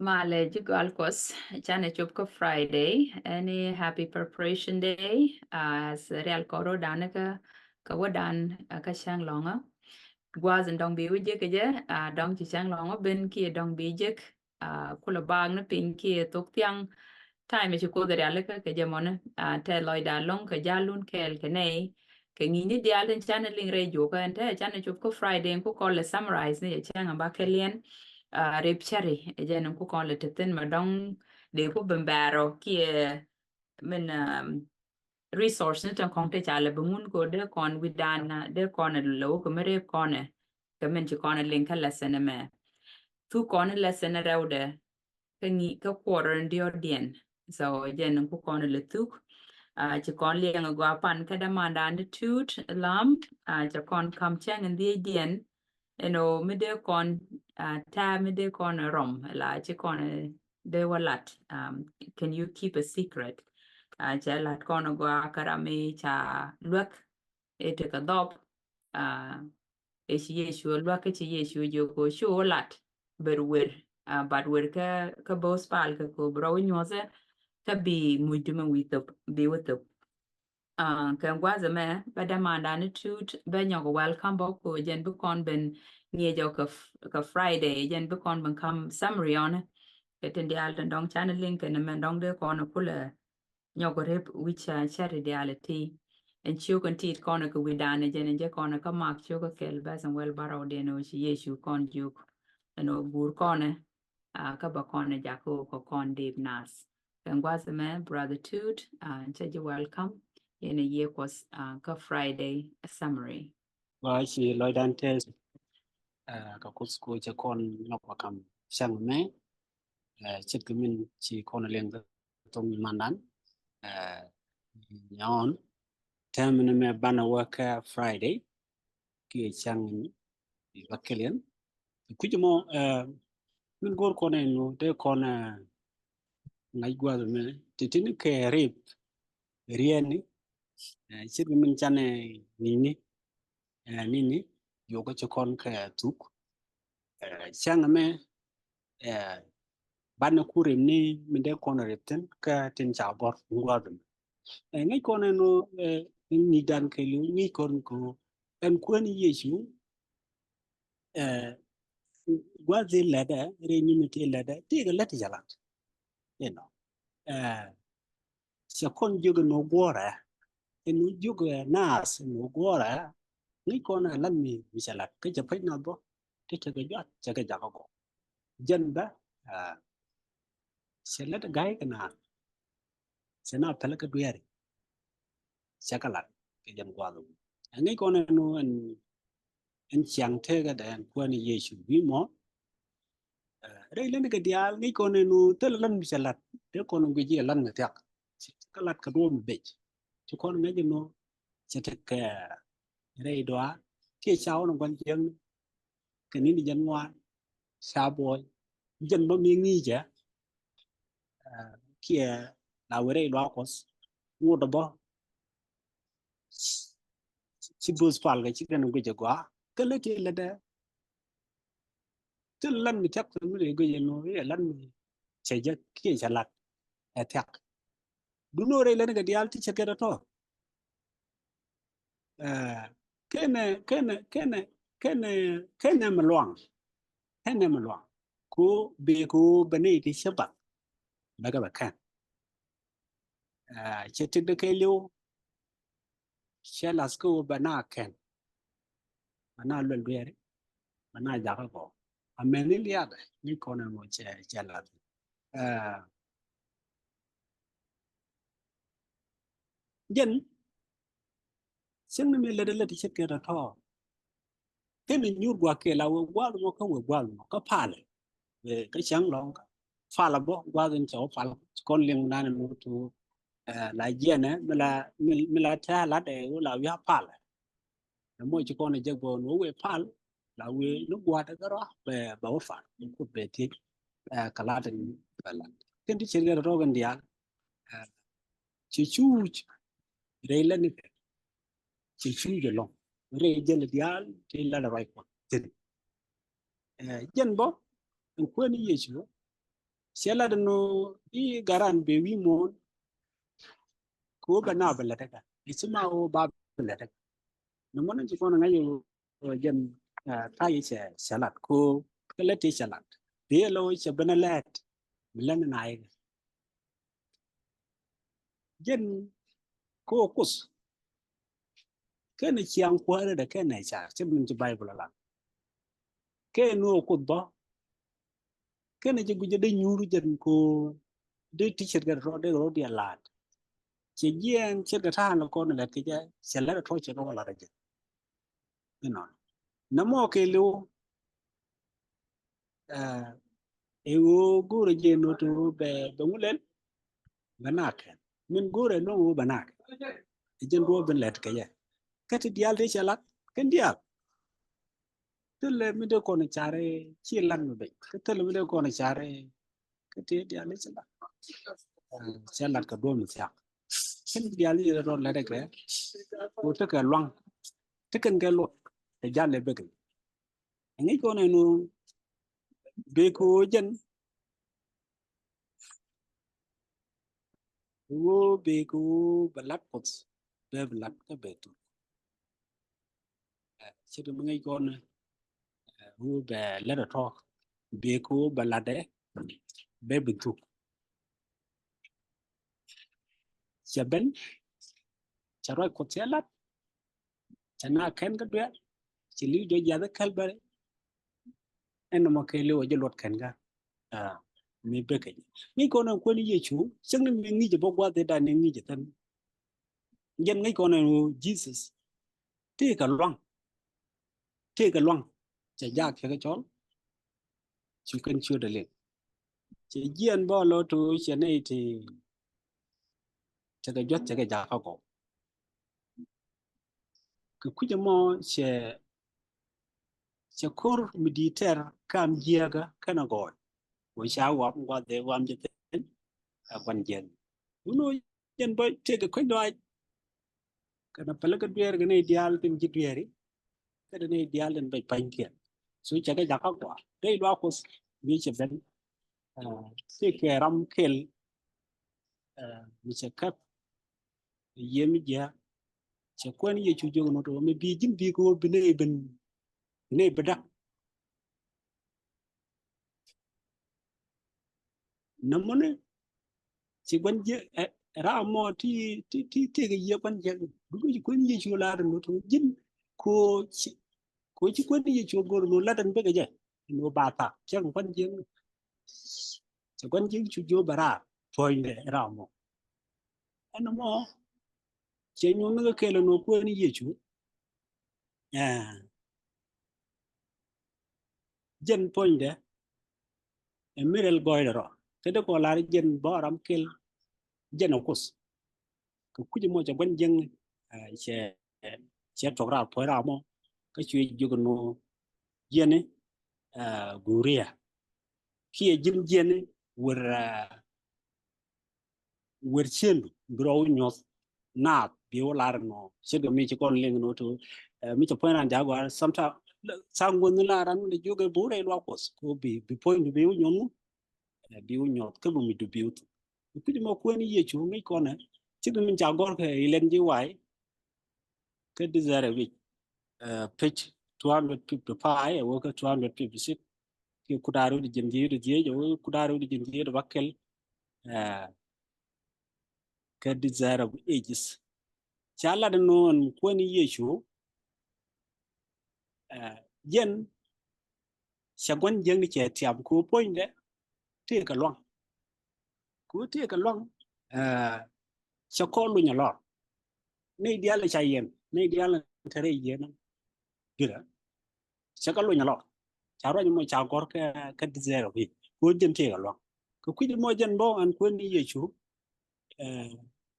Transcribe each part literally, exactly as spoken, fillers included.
Malɛ ji̱ gɔal Kuɔth, canɛ cop kä Friday, ɛni happy preparation day, as rial kɔrɔ danɛ kä, kä wä dan, kä cäŋ lɔŋä. Gua̱a̱th in dɔŋ bi wä jek kɛ jɛ, dɔŋ ci cäŋ lɔŋä ben kiɛ dɔŋ bi jek, kulɛ baak ni piny kiɛ thok thiaŋ, time ci Kuoth rial kä kɛ jɛ mɔnɛ, tɛ lɔcda lɔŋ kɛ jalun kɛɛl kɛ nɛy, kɛ ŋi̱ni diaal tin canɛ liŋ rɛy juɔkä ɛn tɛ canɛ cop kä Friday in ku kɔn lɛ summarize ni jɛ cäŋ a ba kɛ liɛn, rep cari ɛ jɛn in ku kɔn lɛ te thin ma dɔŋ dee ku ben bɛɛrɔ kiɛ min resource ni tin kɔŋ te ca lɛ bi ŋun ko dee kɔn wi̱dan dee kɔn lɛ wä kɛ mi rep kɔn ɛ kɛ min ci kɔn liŋ kä lesson ɛmɛ. Thuk kɔn lesson rɛwdɛ kä ŋi̱ kä kuɔrɛ in diɔt diɛn. So jɛn in ku kɔn lɛ thuk. Ci kɔn liɛŋ gɔaa pan kä dämandan di Tut Lam. Cɛ kɔn kam cäŋ in dhiec diɛn. Ɛn ɔ mi dee kɔn tää mi dee kɔn rɔm la ci kɔn dee wä lat. Can you keep a secret? Cɛ lat kɔn gɔaa kä ram mi ca luäk ɛ tekɛ dhɔp. Ɛ ci Yecu luäk kä ci Yecu jiök ko cu wä lat ber wer, but wer kä kä bo̱o̱th pal kä ko bi rɔ wä nyuɔthɛ kä bi muc dumi wi̱i̱ thop bi wä thop. Kɛ gua̱th ɛmɛ bɛ dämandan ni Tut bɛ nyɔk welcome bä ko jɛn bi kɔn ben ŋiɛc ɔ kɛ Friday jɛn bi kɔn ben kam summary ɔn. Kɛ tin diaal tin dɔŋ canɛ liŋ kɛ ni mɛn dɔŋ dee kɔn kulɛ nyɔk rep wi̱c cari diaal ti. Ɛn ciök ɛn tit kɔn kɛ wi̱dan jɛn jɛ kɔn kä mak ciök kɛl bäth ɛn wel bärɔw diɛn ɔ ci Yecu kɔn jiök ɛn ɔ guur kɔn kä bä kɔn jak kɛ kɔn dip nath. Kɛ gua̱th ɛmɛ brother Tut, cɛ ji̱ welcome. Yɛn a yiëë Kuɔth kä Friday summary. Wa ci lɔcdan tɛth. Kɛ Kuoth ko cɛ kɔn nyɔk ba kam cäŋ mɛ. Ce̱tkɛ min ci kɔn liɛŋ kɛ thoŋ mandan. Nyɔn tɛm ni mɛ banɛ wä kä Friday kiɛ cäŋ ni ba kiliɛn. Kui̱c mɔ min go̱o̱r kɔn ɛn nu dee kɔn ŋa̱c gua̱th mɛ ti tin kɛ rip riɛni. Ce̱tkɛ min canɛ nini nini yokä ci kɔn kɛ thuk. Cäŋ mɛ banɛ ku rip ni min dee kɔn rip thin kä tin ca bɔr gua̱th mɛ. Ŋäc kɔn ɛn nu ŋi̱i̱cdan kɛ liw ŋi̱i̱c kɔn ko ɛn kuäni Yecu. Gua̱th ti lätdɛ rɛy nyimi ti lätdɛ ti kɛ lät ti ca lat. You know, cɛ kɔn jiök ɛn ɣöö guɔ̱ɔ̱rɛ ɛn ɣöö jiök naath ɛn ɣöö guɔ̱ɔ̱rɛ. Ŋäc kɔn ɛ lat mi mi cɛ lat kä cɛ pec nath bä ti tekɛ juath cɛ kɛ jakä gɔw. Jɛn bä cɛ lät ga̱y kɛ naath. Cɛ na päl kä dueeri cɛ kɛ lat kɛ jɛn gua̱a̱th. Ɛ ŋäc kɔn ɛn ɣöö ɛn ɛn ciaŋ tekädɛ ɛn kuäni Yecu wi̱i̱ mɔ. Rɛy lɛn kɛ diaal ŋäc kɔn ɛn ɣöö thilɛ lat mi cɛ lat dee kɔn guic i̱ ɛ lat mi thiak. Kä lat kɛ duɔ̱ɔ̱p mi bec ci kɔn ŋäc ɛn ɣöö cɛ tekɛ rɛy dɔaar kiɛ ca wä ni gua̱n jiäkni kɛ ni̱n jɛn ŋuan ca buɔy jɛn bä mi ŋi̱i̱cɛ. Kiɛ la weri luaak Kuɔth ŋot bä ci bo̱o̱th pal kɛ ci kɛn guic ɛ gɔaa kä lät ti lätdɛ. Ti lät mi thiak mi rɛy guic ɛn ɣöö i̱ lät mi cɛ jɛ kiɛ cɛ lat ɛ thiak. Duno rɛy lät kɛ diaal ti cɛ kɛt ɛ tɔ̱. Kenɛ kenɛ kenɛ kenɛ kenɛ mi luaŋ. Kenɛ mi luaŋ ko bee ko bɛ nɛy ti cä bath. Bɛ kɛ bɛ kɛn cɛ tik dee kɛ liw. Cɛ lath kä ɣöö bɛ na kɛn bɛ na luɛl dueeri bɛ na jakä gɔw. Amɛn ni liaadɛ ni kɔn ɛn ɣöö cɛ cɛ lath. Jɛn cieŋ ni mi lät lät ce̱tkɛ tɔ̱tɔ̱. Kɛn ni nyuur gua̱a̱th kɛ la wee gua̱a̱th mɔ kä wee gua̱a̱th mɔ kä palɛ. Wee kä cäŋ lɔ̱ŋ kä palɛ bä gua̱a̱th in cɛ wä palɛ. Ci kɔn liŋ nan in wut wut la jiɛnɛ mi la mi la tɛ̱̈ɛ̱̈ lat ɛ wut la wi̱i̱ a palɛ. Ɛ mɔ ci kɔn ɛ jek bä wun wee wee pal la wee ni gua̱a̱th ɛ gärɔa bɛ bɛ wä pal. Kut bɛ thiec ɛ kɛ lat in bɛ lat kɛn ti ce̱tkɛ tɔ̱tɔ̱ kɛn diaal. Cɛ cuuc rɛy lät ni kɛ cɛ cuuc ɛlɔ̱ŋ rɛy jɛn diaal ti lat ruac Kuɔth thi̱n. Jɛn bä ɛn kuäär ni Yecu Cɛ lat ɛn ɣöö i̱ gat ran bɛ wi̱i̱ muɔ̱ɔ̱n. Kɛ ɣöö bɛ na bɛ lät ɛ kɛ i̱ ci ma ɣöö ba bɛ lät ɛ kɛ. Nɔmɔ ni ci kɔn ɛ ŋa̱c ɛ ɣöö jɛn ta̱a̱ i̱ cɛ cɛ lat kɛ ɣöö kɛ lät i̱ cɛ lat. Bi ɛ lɔ cɛ ben ɛ lɛt mi lät ni na i̱ kɛ jɛn kɛ ɣöö Kuoth. Kɛn ciaŋ kuäärä dɛ kɛn nɛ car cɛ min ci Baibol a lat. Kɛn ni ɣöö Kuoth bä kɛn ci guic dee nyuur jɛn ko dee ti ce̱tkɛ rɔ dee rɔ diɛ laat. Cɛ jiɛɛn ce̱tkɛ ta̱a̱n lɛ kɔn lɛt kɛ jɛ cɛ lɛt a tuɔc cɛ kɛ wä lat a jɛ. Inɔ nɛ mɔ kɛ liw. Ɛ ɣöö go̱o̱rɛ jɛ nɔ ti ɣöö bɛ bɛ ŋu lɛl bɛ nak kɛn min go̱o̱rɛ nɔ ɣöö bɛ nak kɛn. Ɛ jɛn duɔ̱ɔ̱p bin lɛt kɛ jɛ kä ti diaal ti cɛ lat kɛn diaal. Thilɛ mi dee kɔn carɛ ci lan mi bɛc kä thilɛ mi dee kɔn carɛ kä ti diaal ti cɛ lat. Cɛ lat kɛ duɔ̱ɔ̱p mi thiak kɛn diaal ti cɛ lat rɔ lɛt kɛ ko tekɛ luaŋ tekɛn kɛ luɔt kɛ jal lɛ bekɛ. Ŋi̱c kɔn ɛn ɣöö bek ɣöö jɛn ɣöö bek ɣöö bɛ lat Kuoth bɛ bɛ lat kä bɛ thuk. Ce̱t mi ŋi̱c kɔn ɣöö bɛ lät ɛ tɔ̱ bek ɣöö bɛ lat ɛ bɛ bɛ thuk. Cɛ ben cɛ ruac Kuoth cɛ lat. Cɛ na kɛn kä duel cɛ li̱w jɔ jiath kä Kalbari. Ɛn nɔmɔ kɛ li̱w jɛ luɔt kɛn kä mi bekɛ jɛ ŋi̱c kɔn ɛn kuɛn Yecu cäŋ ni mi ŋi̱c jɛ bä guath i̱ dan ni ŋi̱c jɛ thɛn. Jɛn ŋi̱c kɔn ɛn ɣöö Jesus tëëkɛ luaŋ tëëkɛ luaŋ. Cɛ jak cɛ kɛ cɔl cu kɛn ciöt ɛ liŋ. Cɛ jiɛn bä lɔ to cɛ nɛy ti cɛ kɛ juath cɛ kɛ jak kä gɔw. Kɛ kui̱c ɛmɔ cɛ cɛ ko̱r mi di̱i̱t tɛr kam jiääkä kɛnɛ gɔɔy. Wä ca wam guath dee wam jɛ thi̱n ɛ gua̱n jiäk. Wun wä jɛn bä tëëkɛ kuec lɔaac. Kɛnɛ pälikä dueer kɛ nɛy diaal tin ji̱ dueeri. Kɛnɛ nɛy diaal tin bɛc pa̱nykiɛn. So cɛ kɛ jakä gɔaa rɛy luaak Kuɔth mi cɛ ben. Tëëkɛ ram kɛl mi cɛ käp. Yiëë mi jiääk cɛ kuɛn Yecu jiök nɔ tɔ mi bi ji̱n bi kɛ wä bi nɛy ben bi nɛy bi da̱k. Nɔmɔni ci gua̱n jiäk ɛ ram mɔ ti ti ti tëëkɛ yiëë gua̱n jiäk. Duŋ ci kuɛn Yecu lar nɔ tɔ ji̱n ko ci ko ci kuɛn Yecu go̱r nɔ lat ɛn bekɛ jɛ nɔ ba thaak cɛ gua̱n jiäk. Cɛ gua̱n jiäk cu jiök bɛ raar puɔ̱nydɛ ram mɔ. Ɛn mɔ cɛ nyuɔ̱n ni kɛ kɛl ɛn ɣöö kuɛn Yecu. Ɛ jɛn puɔ̱nydɛ ɛ mi rɛl gɔɔydɛ rɔ kä dee kɔ lar jɛn bä ram kɛl jɛn ɛ Kuoth. Kɛ kui̱c mɔ cɛ gua̱n jiäkni cɛ cɛ tuɔk raar puɔ̱ny raar mɔ kä cuɛ jiök ɛn ɣöö jiɛni guria kiɛ ji̱n jiɛni wer wer ciëndu bi rɔ wä nyuɔth naath bi wä lar nɔ ce̱tkɛ mi ci kɔn liŋ nɔ to mi cɛ puɔ̱ny ran ja̱ gɔaa sometimes thaŋ guɔ̱n ni la ran wä jiök ɛ bi wä rɛy luaak Kuɔth ko bi bi puɔ̱nydu bi wä nyuɔth ŋu bi wä nyuɔth kä bi mi du bi wä thuk. Kui̱c mɔ kuɛn Yecu ŋi̱c kɔnɛ ce̱tkɛ mi ca gɔr kɛ ilɛn ji̱ wa̱a̱ kä Dicɛɛr ɛ wi̱c page two hundred fifty five ɛ wä kä two hundred fifty six. Kiɛ kut a rot jiɛn jiɛn rot jiɛn ɛ wä kut a rot jiɛn jiɛn rot ba kɛl. Kä Desire of Ages ca lat nɔ ɛn kuɛn Yecu. Jɛn cɛ gua̱n jiäkni cɛ tiam kɛ puɔ̱nydɛ tëëkɛ luaŋ. Kɛ tëëkɛ luaŋ cɛ kɔn luny a lɔr. Nɛy diaal ca yɛn nɛy diaal te rɛy yɛn. Bira cɛ kɛ luny a lɔr. Ca ruac mɔ ca gɔr kɛ kɛ Desire of Ages kɛ jɛn tëëkɛ luaŋ. Kɛ kui̱c mɔ jɛn bä ɛn kuɛn Yecu.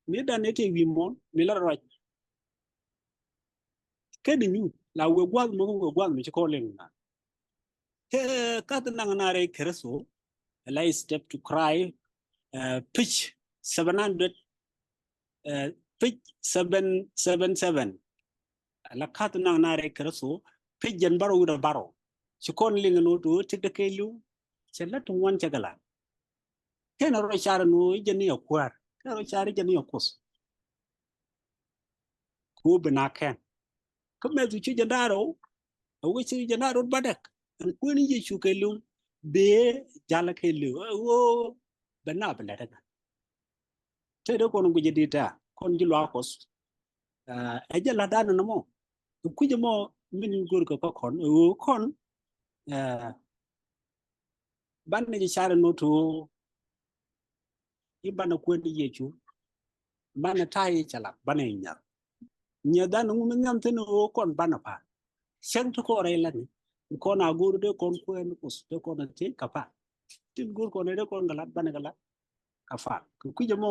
Mi dan ni tëë wi̱i̱ muɔ̱ɔ̱n mi la ruac. Kɛn ni nyuuth la wee gua̱a̱th mɔ kɛ wee gua̱a̱th mɔ ci kɔn liŋ na. Kɛ kath naŋ na rɛy Kritho. Ala Step to Christ page seven hundred page seven seven seven. Ala kath naŋ na rɛy Kritho page jɛn bärɔw wi̱cdɛ bärɔw. Ci kɔn liŋ ni wä ti wä ti dee kɛ li̱w. Cɛ lät ti ŋuan cɛ kɛ la̱t. Kɛn rɔ car ni wä jɛ ni a kuäär, kɛn rɔ car jɛ ni a Kuoth. Ku bi na kɛn kä mɛth cu jɛ da̱r rɔ a wä ci jɛ da̱r rɔ ba dɛk. Ɛn kuɛn Yecu kɛ liw bee jal kɛ liw a wä bɛ na bi lɛt ɛ ŋa̱n. Te dee kɔn guic jɛ dit ta kɔn ji̱ luaak Kuɔth. Ɛ jɛ la dan ni mɔ. Kui̱c mɔ min go̱r kɛ kɔn ɛ wä kɔn. Banɛ jɛ car inɔ ti ɣöö i̱ banɛ kuɛn Yecu, banɛ ta̱a̱ i̱ cɛ lat, banɛ i̱ nyiath. Nyiath dan ŋu mi nhiam thi̱n ɣöö kɔn banɛ pa̱a̱n. Cäŋ ti kɔn rɛy lani kɔn a go̱r dee kɔn kuɛn Kuoth dee kɔn a thiec kɛ pa̱a̱n. Tin go̱r kɔn dee kɔn kɛ lat banɛ kɛ lat kɛ pa̱a̱n. Kɛ kui̱c ɛmɔ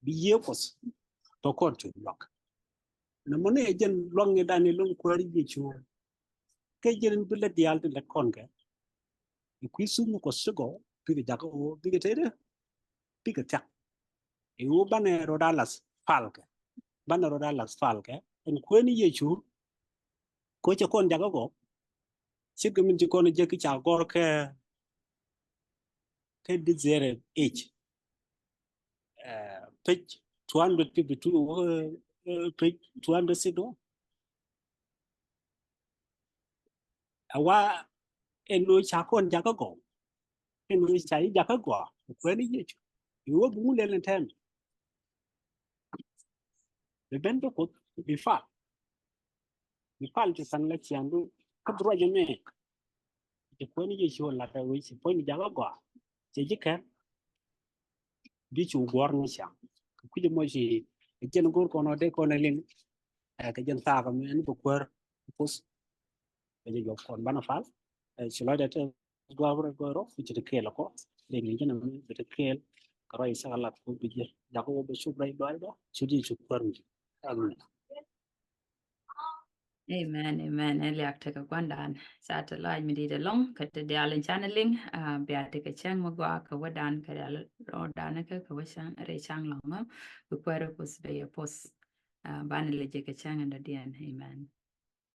bi yiëë Kuɔth tɔ kɔn ti luak. Nɛ mɔ ni ɛ jɛn luaŋ ni dan ilun kuäär Yecu. Kɛ jɛn in bi lɛ diaal ti lɛ kɔn kɛ i̱ kui̱ thuk ni Kuɔth ti gɔw bikɛ jakä ɣöö bikɛ tetdä bikɛ thiak. I̱ ɣöö banɛ rɔ da̱a̱ lath palkɛ, banɛ rɔ da̱a̱ lath palkɛ ɛn kuɛn Yecu. Ko̱ cɛ kɔn jakä gɔw. Ce̱tkɛ min ci kɔn jek ki ca gɔr kɛ kɛ dictionary age. Page two hundred fifty two, page two hundred sixty one. A wa ɛn ɣöö ca kɔn jakä gɔw, ɛn ɣöö ca i̱ jakä gɔaa kuɛn Yecu. I̱ wä bi ŋun lɛl ɛn tɛm bi ben bi Kuoth bi pal, bi pal ti than la ciaŋdu kä bi ruac ɛmɛ. Ci kuɛn Yecu lat ɛ wec ci puɔ̱ny jakä gɔaa cɛ ji̱ kɛn. Bi cu guɔ̱r ni ciaŋ kɛ kui̱c ɛmɔ ci ɛ jɛn go̱r kɔn ɔ dee kɔn ɛ liŋ. Ɛ kɛ jɛn thaak ɛmɛ ɛn bɛ kuäär Kuoth. Kɛ jɛ juɔp kɔn banɛ pal. Ɛ ci lɔcdɛ te gua̱a̱r rɔ gɔ̱r rɔ ku ci te kɛɛl kɔ. Dee ŋi̱n jɛn ɛmɛ bɛ te kɛɛl kɛ ruac cä kɛ lat Kuoth bi jɛ jakä wä bɛ cup rɛy duaacdɔ cu di cu kuäär mi. Amen. Amen, amen. Ɛ liak tekɛ gua̱ndan. Ca te lac mi di̱i̱t ɛlɔ̱ŋ kɛ te diaal in canɛ liŋ. Bia tekɛ cäŋ mi gɔaa kɛ wädan kɛ diaal rɔɔdan kɛ kɛ wä cäŋ rɛy cäŋ lɔ̱ŋ. Bi kuäär Kuoth bɛ yɛ poth. Banɛ lɛ jɛ kɛ cäŋ in dɔ̱diɛn. Amen.